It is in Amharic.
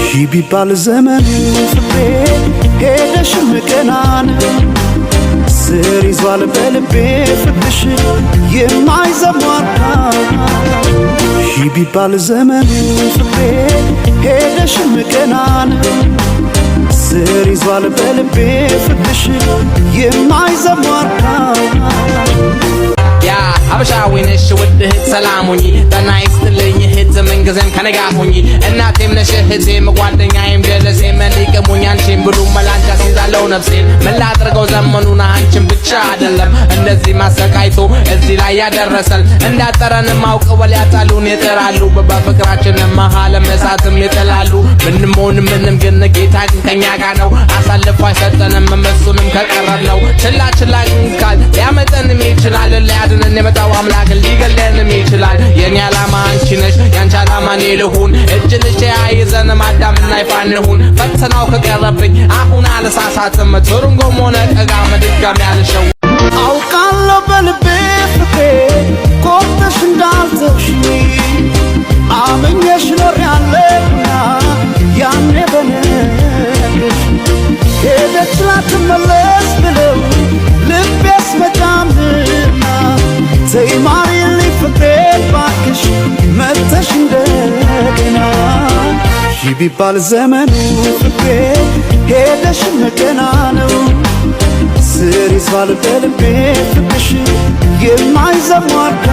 ሺ ቢባል ዘመኑ ፍቅሬ ሄደሽም ገናን ስር ይዟል በልቤ ፍቅርሽ የማይዘሟርካ። ሺ ቢባል ዘመኑ ፍቅሬ ሄደሽም ገናን ስር ይዟል በልቤ ፍቅርሽ የማይዘሟርካ። ያ ሀበሻዊ ነሽ ውድ እህት፣ ሰላም ሁኚ፣ ጤና ይስጥልኝ እህት፣ ምንጊዜም ከኔ ጋር ሁኚ። እናቴም ነሽ፣ እህቴም፣ ጓደኛዬም፣ ጀለሴም፣ ሊቅሙኝ አንቺን ብሉ መላንቻ ሲዛለው ነፍሴን። ምን ላድርገው፣ ዘመኑን አንቺን ብቻ አይደለም እንደዚህ ማሰቃይቶ እዚህ ላይ ያደረሰን። እንዳጠረንም አውቀው ሊያጣሉን ይጥራሉ፣ በፍቅራችን መሃልም እሳትም ይጥላሉ። ምንም ሆን ምንም ግን ጌታ ግን ከኛ ጋር ነው፣ አሳልፎ አይሰጠንም። እሱንም ከቀረብ ነው ችላ ችላ ካል ሊያመጠንም ይችላል። ሊያድነን የመጣው አምላክ ሊገለንም ይችላል። የኔ ዓላማ አንቺ ነሽ፣ ያንቺ ዓላማ እኔ ልሁን። እጅ ልጅ ተያይዘን አዳምና ሔዋን እንሁን። ፈተናው ከቀረብኝ አሁን አልሳሳትም። ትርንጎም ሆነ ቀጋም ድጋሚ አልሸው አውቃለሁ በልቤ ፍቅሬ ቆርጠሽ እንዳልተውሽኝ፣ አምኜሽ ኖሬያለሁና ያኔ በነግርሽ ሄደች ላትመለስ ብለው ልቤስ መጫምና ተይ ማሪልኝ ፍቅሬ ባክሽ መተሽ እንደገና። ሺ ቢባል ዘመኑ ፍቅሬ ሄደሽም ገና ነው፣ ስር ይዟል በልቤ ፍቅርሽ የማይዘሟርካ።